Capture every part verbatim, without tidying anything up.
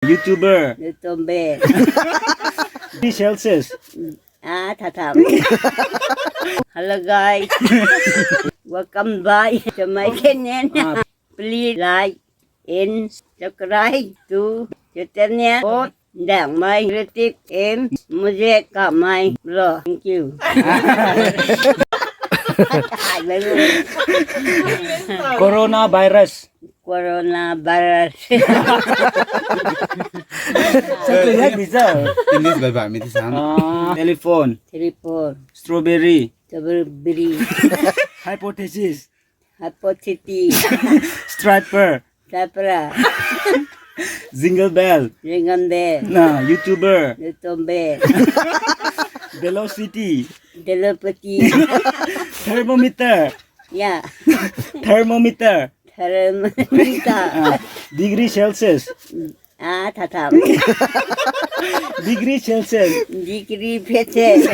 YouTuber. YouTuber. Three Celsius. Ah, tha tha. Hello guys. Welcome back to my channel. Ah. Please like and subscribe to the channel of Dangmei Creative and Muzek Kamei Vlog. Thank you. Coronavirus. Coronavirus. English bye bye, mei ti sang. Ah, telephone. Telephone. Strawberry. Strawberry. Hypothesis. Hypothesis. Striper. Striper. Jingle bell. Jingle bell. Na, YouTuber. YouTuber. Velocity. Velocity. Thermometer. Yeah. Thermometer. Thermometer. Ah, degree Celsius. Ah, tha tha. Degree Celsius. Degree Celsius.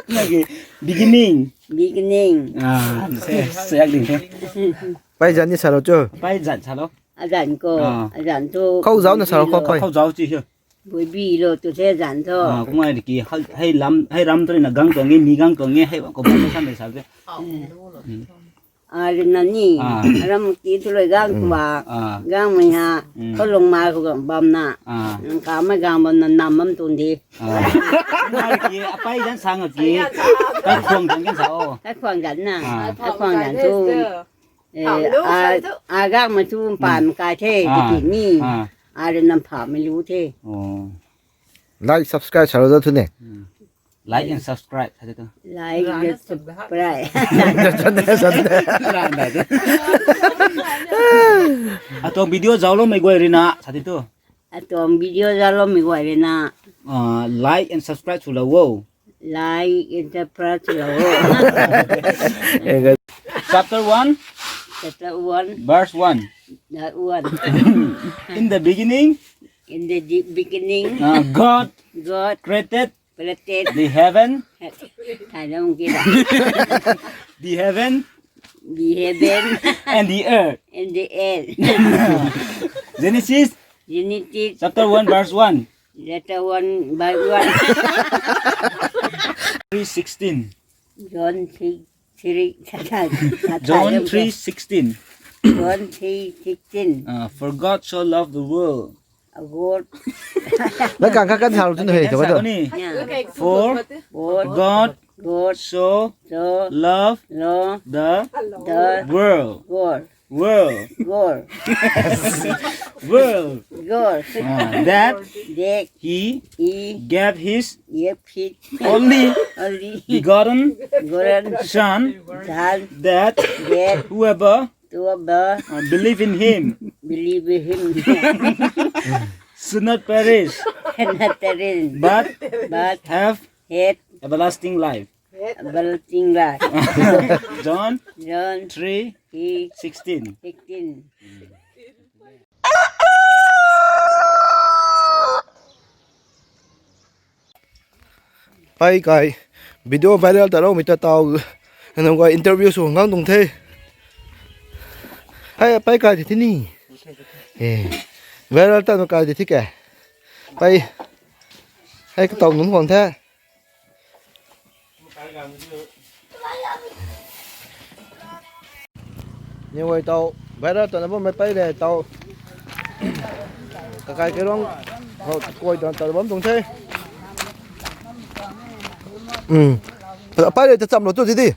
Okay. Beginning. Beginning. Ah, se, se yak ding the. Pai zan ni sa lo chu. Pai zan sa lo. Azan ko. Ah. Azan tu. Khou zau na sa lo khou pai. Khou zau chi hi. Bui bi lo tu the zan tho. Ah, kumai ki hei, hei lam, hei ram tu na gang tuang e, mi gang tuang e, hei ko ba sa mei sa de. Arina ni, ah, ram ti tu loi gang tua, ah, gang mei ha, mm, khou lung ma khou gang bam na, ah, nang ka mei gang bam na nam bam tun di. Ah. Kumai ki, apai zan sang ki, kai khuang zan kan sa o. Kai khuang zan na, ah, kai khuang zan tu. Eh, a, a gang mei tu pan kai the, ah, tiki ni. Ah. Arina pha mei lu the. Oh. Like, subscribe sa lo da thu ne. Mm. Like and subscribe, sa di tu. Like and subscribe. Atuang video zauloumei guay rina, sa di tu. Atuang video zauloumei guay rina. Ah, like and subscribe sw lo o. Like and subscribe sw lo o. Chapter one. Chapter one. Verse one. Verse one. In the beginning. In the di-, beginning. Ah, God. God. Created. Created. The heaven. Thai long ki da. The heaven. The heaven. And the earth. And the earth. Genesis. Genesis. Chapter one, verse one. Chapter one, verse one. Three sixteen. John three, three, John three sixteen. John three sixteen. Uh, for God so loved the world. A God. Nang kang kha kan sa lo tu na hei, sa ni. Yeah. For God, God, God, so, so, love, love, the, the, world. World. World. World. World. World. Ah, that, that, he, he, gave his, gave his, only, only, begotten, begotten, Son, Son, that, that, whoever, whoever, uh, believe in him, believe in him, should not perish, should not perish, but, but, have, have, everlasting life. Everlasting life. John, John, three, three, sixteen. Sixteen. Pai kai video viral ta loumei ta tau, nang guay interview sw ngang tuang the. Hei, pai kai the ni. Eh, viral ta nang kai the ke. Pai, hei ka tau nunc khang the. Ni guay tau, viral ta na bammei pai le tau. Kakai kailong, hou, koi ta ta bam tuang the. Hmm. Pai le ta cham lo tu di di.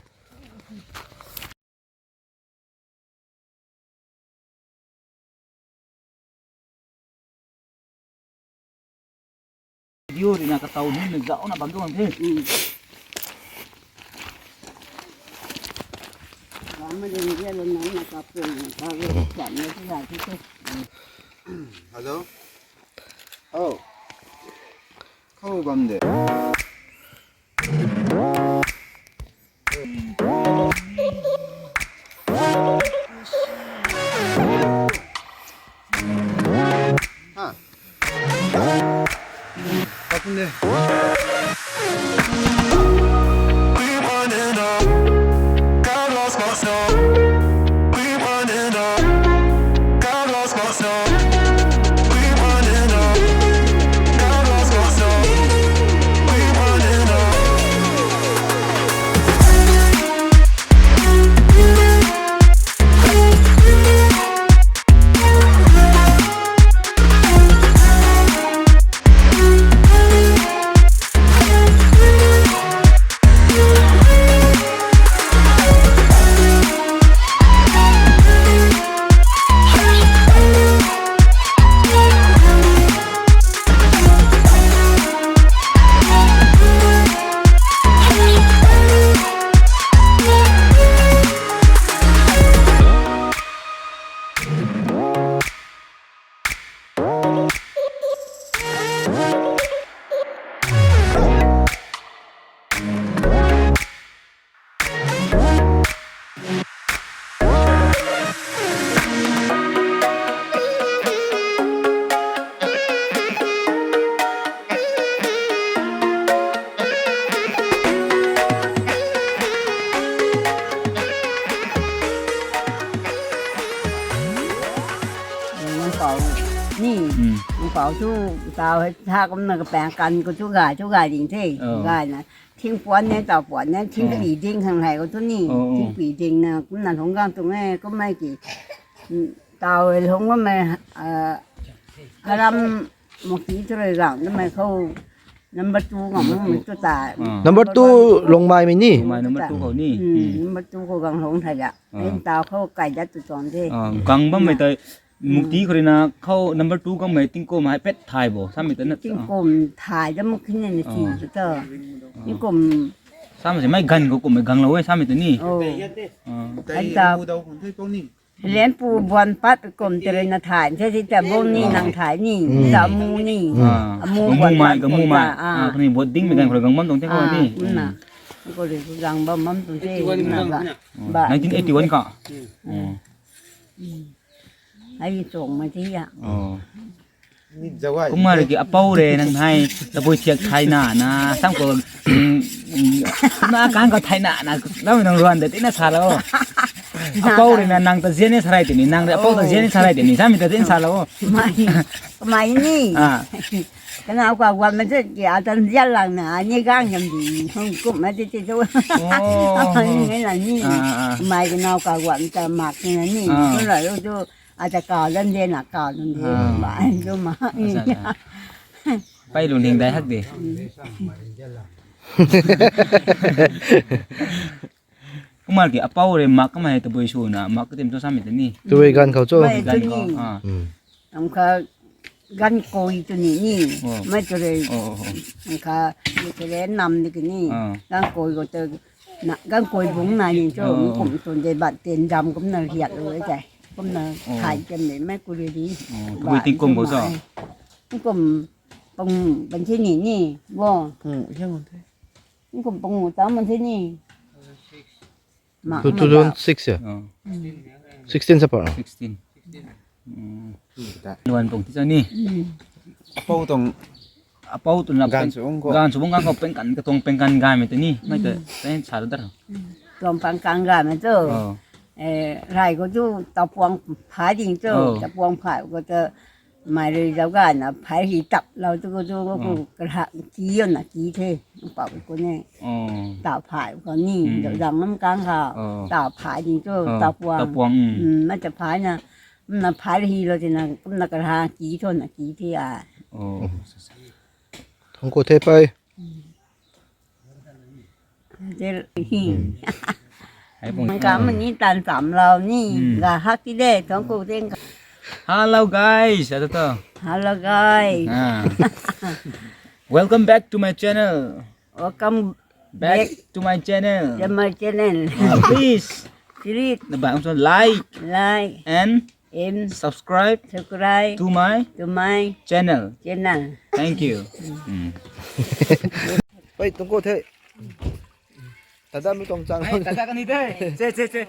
Video rui na katau ni na zau na bam tuang the. Hello. Oh. Khou bam de. Ha. Kapun de. Nang pau tu, tau hei tha kumna kapaeng kan khou tu gay, tu gay ding the. Gay na, thing puan ne, tau puan ne, thing kari ding khang hei khou tu ni. Thing pi ding na, kumna lungc gang tuang e, kummei ki. Tau hei lungc bammei, aram mukti tu rui gang, namei khou, number two gang mei tu ta. Number two, Lungmai mei ni. Lungmai number two khou ni. Number two khou gang lungc thai da. Tau khou kai dat tu tuang the. Gang bammei tei, mukti khou rui na khou number two gangmei tingkum hei pet thay bo, samei ta na. Tingkum thay da muk khine na si tu ta. Tingkum. Samei se mei gan khou kummei ganglou e, samei ta ni. Ai ta. Lenpu buan pat kum tei rui na thay, se si ta bung ni nang thay ni, ta mu ni. Amu buan pat kum ta, kani buat dingmei gan khou rui gang bam tuang the khou ni. Kumna. Khou rui gang bam bam tuang the, kumna ba. Nineteen eighty-one kha. Ai tuang ma ti ya. Kumna rui ki apou rui nang hei, tabui thiak thayna na, sam khou, na kan khou thayna na, lam nang ruan de, tina sa lo. Apou rui na nang ta zian ni sarai tini, nang rui apou ta zian ni sarai tini, samei ta tin sa lo. Mai, mai ni. Kanau ka guan ma zat ki, atan zian lang na, ni gang yam di, hung kum ma ti ti tu. Ni ngai na ni. Mai kanau ka guan ta mak ni na ni. Tu la lo tu. Ata kau dan de na kau dan de. Ba, du ma. Pai lungning dai hak de. Kumna ki apou rui mak kamei tabui sw na, mak katim tu samei ta ni. Tabui gan khou cho. Mai gan khou ni. Am kha gan koi tu ni ni. Mai tu rui. Am kha, ni tu rui nam di ki ni. Gan koi khou tu Na, gan koi bung na ni cho, kum tun de bat ten dam kumna riat lo e tei. Kumna thay kan de, mei kuri di. Tabui tingkum bo cho? Kum pang ban the ni ni, bo. Kum pang tang ban the ni. Ma, two thousand six ya? Sixteen sa pa? Sixteen. Luan pung ti cho ni. Apou tuang apou tuang gan sw bung khou, gan sw bung gan khou pengkan, katuang pengkan gaymei tei ni, mei ta, tei sa dar. Tuang pengkan gaymei tu. Eh, rai khou tu tapuang phay ding tu, tapuang phay khou tu, mei rui zauc gayna phay hi tap lou tu khou tu, khou karha ki yo na ki the, pau khou ni. Tau phay khou ni, zauc zang lam kang khou, tau phay ding tu, tapuang. Tapuang. Mei ta phay na, Kumna phay hi lo tina, kumna karha ki tho na ki the a. Thang khou the pai. Te hi. Hai pung. Ka mani tan tam lo ni, ga hak ki de, thang khou the. Hello guys, ata to. Hello guys. Welcome back to my channel. Welcome back to my channel. To my channel. Please. Please. Na bang so like. Like. And. And. Subscribe. Subscribe. To my. To my. Channel. Channel. Thank you. Pai, tuang khou the. Tada mi tuang chang. Tada kani the. Che, che, che.